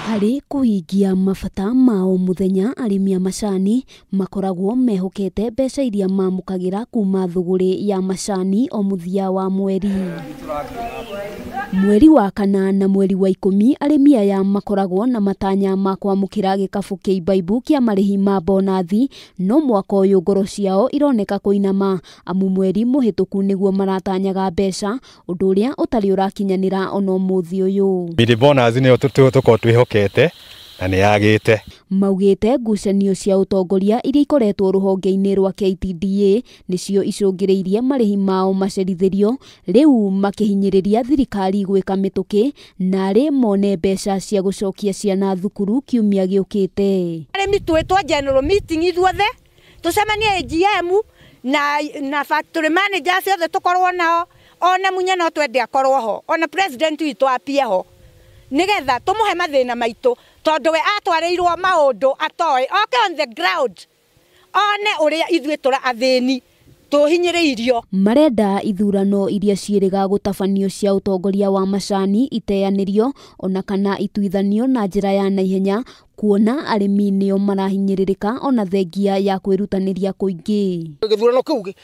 Harĩ kũhingia mabata ma o mũthenya, arĩmi a macani makoragwo mehokete mbeca iria mamũkagĩra kuma thũgũrĩ ya macani o mũthia wa mweri. Mweri wa kana na mweri wa 10 arĩmi aya makoragwo na matanya ma kwamũkĩra gĩkabũ kĩa imbaibu kĩa marĩhi ma bonathi, no mwaka ũyũ ngoro ciao ironeka kũinama amu mweri mũhĩtũku nĩguo maratanyaga mbeca, ũndũ ũrĩa ũtarĩ ũrakinyanĩra ona ũmũthĩ ũyũ. Miri bonathi nĩyo tũkoragwo twĩhokete na nĩ yagĩte. Maugĩte ngucanio cia ũtongoria iria ikoretwo rũhonge-inĩ rwa KTDA nĩcio icũngĩrĩirie marĩhi mao macerithĩrio, rĩu makĩhinyĩrĩria thirikari gwĩka mĩtũkĩ narĩ mone mbeca cia gũcokia ciana thukuru kiumia gĩũkĩte. Arĩmi twĩtwo general meeting ithuothe tũcemanie AGM na factory managers othe tũkorwo nao, ona Munya no twende akorwo ho, ona president witũ apie ho, nigetha tumuhe mathina maitu, tondu we atwarirwo maundu atoe oke on the ground one uria ithuĩ tura athĩni tũhinyĩrĩirio. Marenda ithurano iria ciĩrĩga gũtabanio cia ũtongoria wa macani iteanĩrio ona kana ituithanio na njĩra ya naihenya, kuona arĩmi nĩo marahinyĩrĩrĩka ona thengia ya kwĩrutanĩria kũingĩ. Gĩthurano kĩu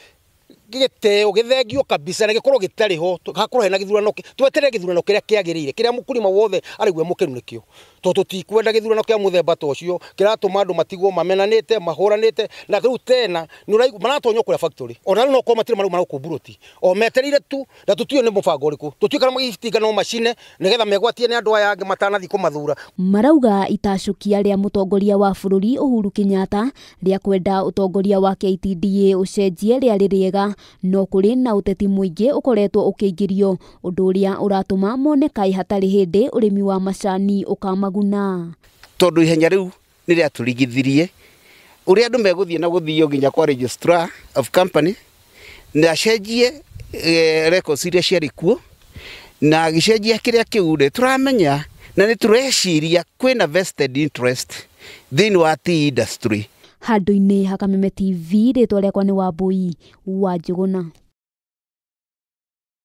gĩteo gĩthengio kabisa na gĩkorwo gĩtarĩ ho, hakorwo hena gĩthurano, tweterere gĩthurano kĩrĩa kĩagĩrĩire, kĩrĩa mũkulima wothe arĩgue mũkenu nĩkĩo, tondũ tũtikwenda gĩthurano kĩa mũthemba ta ũcio kĩratũma andũ matigwo mamenanĩte mahũranĩte, na rĩu tena nĩ maratonywo kũrĩa factory, ona rĩu no korwo matirĩ marau maragũkũ mburoti, o metereire tu, na tũtiũĩ nĩ mũbango ũrĩkũ, tũtiũĩ kana itinga no macine nĩgetha megwatie nĩ andũ aya angĩ matanathiĩ kũmathura. Marauga itacũkia rĩa mũtongoria wa bũrũri Uhuru Kenyatta rĩa kwenda ũtongoria wa KTDA ũcenjie rĩarĩ rĩega, no kũrĩ na ũteti mũingĩ ũkoretwo ũkĩingĩrio, ũndũ ũrĩa ũratũma mone kaĩ hatarĩ hĩndĩ ũrĩmi wa macani ũkamaguna. Tondũ ihenya rĩu nĩ rĩatũrigithirie ũrĩa andũ megũthiĩ na gũthio nginya kwa registrar of company na acenjie records iria ciarĩ kuo, na agĩcenjia kĩrĩa kĩu rĩ, tũramenya na nĩ tũreciria kwĩna vested interest thĩinĩ wa tea industry. Handũ-inĩ ha Kameme TV, rĩtwa rĩakwa nĩ Wambui wa Njũgũna.